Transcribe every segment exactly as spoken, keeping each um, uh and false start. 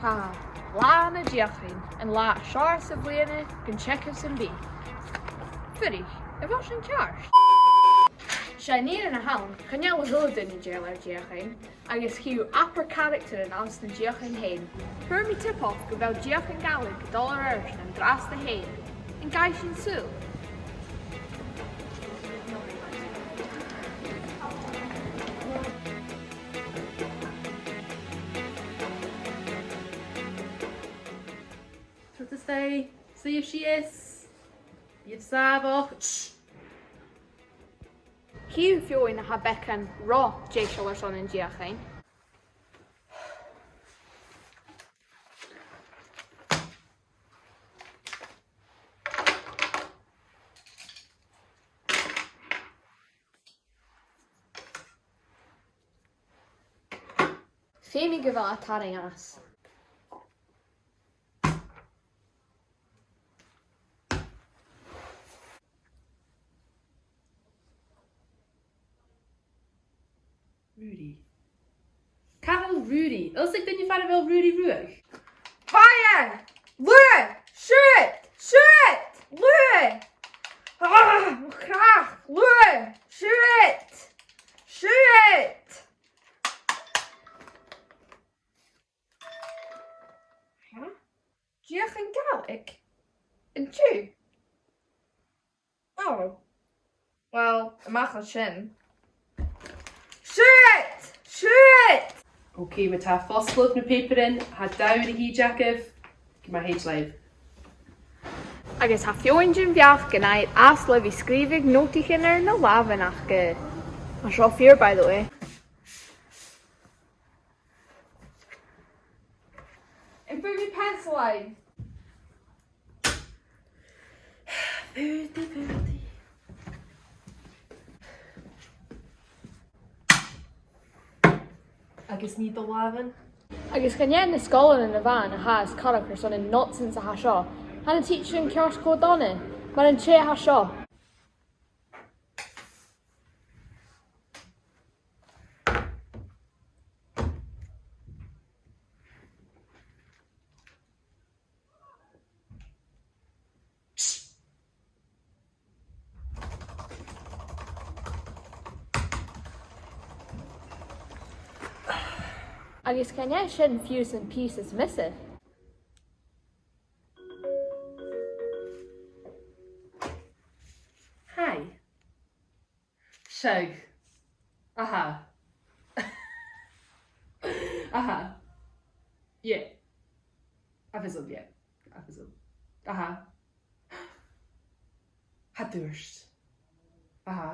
Tha Latha na Deuchainn, an latha as fheàrr sa bhliadhna gun teagamh sam bith. Fuirich, a bheil sin ceart? 'S e an fhìrinn a th' ann, chan eil a h-uile duine dèidheil air deuchainn, agus chì thu abair caractaran anns na deuchainn fhèin. Fhuair mi tip-off gu bheil deuchainn Gàidhlig a' dol air adhart an-dràsta fhèin. An gabh sinn sùil? Trobhad a-steach, suidhibh sìos, bithibh sàmhach. Chì thu feadhainn a tha beagan ro dheiseil airson an deuchainn. Feumaidh gu bheil e a' tarraing às. Ruairidh. Càit a bheil Ruairidh? A bheil fhios aig duine far a bheil Ruairidh Ruadh? Fire! Luath! Siuthad! Siuthad! Luath! Ah, mo chreach! Luath! Siuthad! Siuthad! Huh? Deuchainn Gàidhlig? An-diugh? Oh. Well, a-mach à sin. Siuthad! Siuthad! Ok, ma tha fosgladh na pàipearan, tha dà uair a thìde agaibh. Gum bi math leibh. Agus tha feadhainn den bheachd gun tèid às leth bhith sgrìobhadh notaichean air na làmhan aca. Tha seo fìor, by the way. Am faod mi peansail fhaighinn? Faodaidh, faodaidh. Agus nì do làmhan. Agus chan e na sgoilearan a-mhàin a tha as coireach airson an nonsense a tha seo. Tha na tidsearan ceart cho dona, mar an tè a tha seo. Agus chan e sin fiù 's am pìos as miosa. Hi. Seadh. Aha. Aha. Yeah. Tha fios agam, yeah. Tha fios agam. Aha. Tha thu ag ràdh. Aha.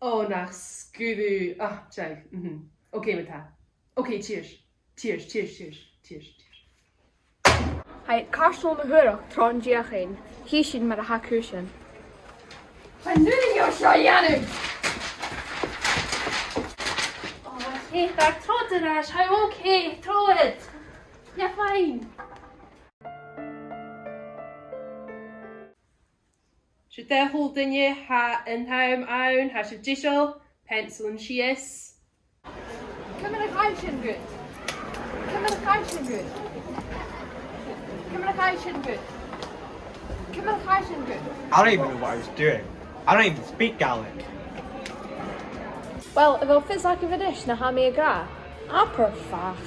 Ò, nach sguir thu. Ah, seadh. Mhm. Ok, ma-thà. Ok, cheers. Cheers, cheers, cheers, cheers, cheers. Tha iad cairteal na h-uarach tron deuchainn. Chì sinn mar a tha cùisean. Chan urrainn dhomh seo a dhèanamh! Ò, a Cheit, trobhad air ais, tha e ok, trobhad! You're fine! Siuthad, a h-uile duine, tha an t-àm ann, tha sibh deiseil, peansailean sìos. Ciamar a chaidh sin dhut? Ciamar a chaidh sin dhut? Ciamar a chaidh sin dhut? Ciamar a chaidh sin dhut? I don't even know what I was doing. I don't even speak Gaelic. Well, a bheil fios agaibh a-nis na tha mi ag ràdh? Abair faff.